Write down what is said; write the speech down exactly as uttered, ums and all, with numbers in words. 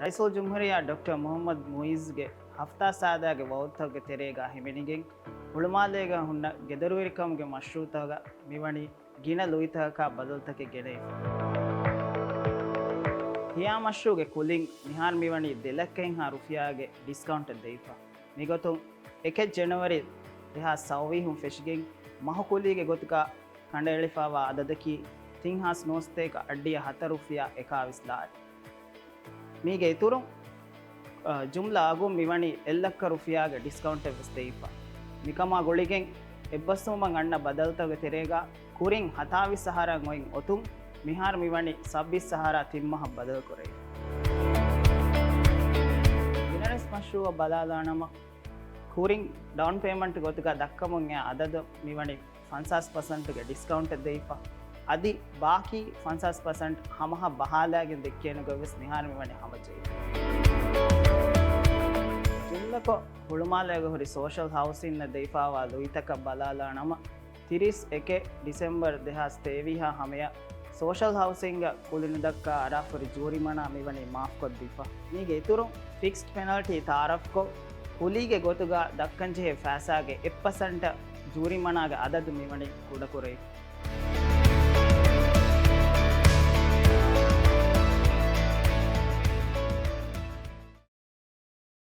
ރައީސުލްޖުމްހޫރިއްޔާ ޑޮކްޓަރ މުޙައްމަދު މުޢިއްޒުގެ ހަފްތާ ސާދާގެ ވައުދުތަކުގެ ތެރޭގަ ހިމެނިގެން، ހުޅުމާލޭގަ ހުންނަ ގެދޮރުވެރިކަމުގެ މަޝްރޫޢުތަކުގަ މިވަނީ ގިނަ ލުއިތަކަކާ ބަދަލުތަކެއް ގެނައިފަ. ހިޔާ މަޝްރޫޢުގެ ކުލިން މިހާރު މިވަނީ ދެ ލައްކައެއްހާ ރުފިޔާގެ ޑިސްކައުންޓެއް ދެވިފަ. މިގޮތުން އެކެއް ޖެނުއަރީ ދެހާސް ސައުވީހުން ފެށިގެން މަހު ކުލީގެ ގޮތުގަ ކަނޑައެޅިފައިވާ އަދަދަކީ ތިން ހާސް ނުވަސަތޭކަ އައްޑިހަ ހަތަރު ރުފިޔާ އެކާވީސް ލާރި. މީގެ އިތުރުން، އަ، ޖުމްލަ އަގުން މިވަނީ އެއްލައްކަ ރުފިޔާގެ ޑިސްކައުންޓެއް ވެސް ދެވިފަ. މިކަމާ ގުޅިގެން އެއްބަސްވުމަށް އަންނަ ބަދަލުތަކުގެ ތެރޭގަ ކުރިން ހަތާވީސް އަހަރަށް އޮތް އޮތުން މިހާރު މިވަނީ ސައްބީސް އަހަރާ ތިން މަހަށް ބަދަލުކުރެވިފަ. ބިނަރެސް މަޝްރޫޢަށް ބަލާލާނަމަ، ކުރިން ޑައުން ޕޭމަންޓް ގޮތުގަ ދައްކަމުން އެ އަދަދު މިވަނީ ފަންސާސް ޕަސެންޓްގެ ޑިސްކައުންޓެއް ދެވިފަ. އަދި ބާކީ ފަންސާސް ޕަސެންޓް ހަމަހަށް ބަހާލާގެން ދެއްކޭނެ ގޮތް ވެސް މިހާރު މިވަނީ ހަމަޖެހިފަ. ޖުމްލަކޮށް، ހުޅުމާލޭގަ ހުރި ސޯޝަލް ހައުސިންއަށް ދެވިފައިވާ ލުއިތަކަށް ބަލާލާނަމަ، ތިރީސް އެކެއް ޑިސެމްބަރު ދެހާސް ތޭވީހާ ހަމަޔަށް ސޯޝަލް ހައުސިންގ ކުލިނުދައްކާ އަރާފަހުރި ޖޫރިމަނާ މިވަނީ މާފްކޮށްދީފަ. މީގެ އިތުރުން ފިކްސްޑް ޕެނަލްޓީ ތައާރަފްކޮށް، ކުލީގެ ގޮތުގަ ދައްކަންޖެހޭ ފައިސާގެ އެއް ޕަސެންޓަށް ޖޫރިމަނާގެ އަދަދު މިވަނީ ކުޑަކުރެވިފަ.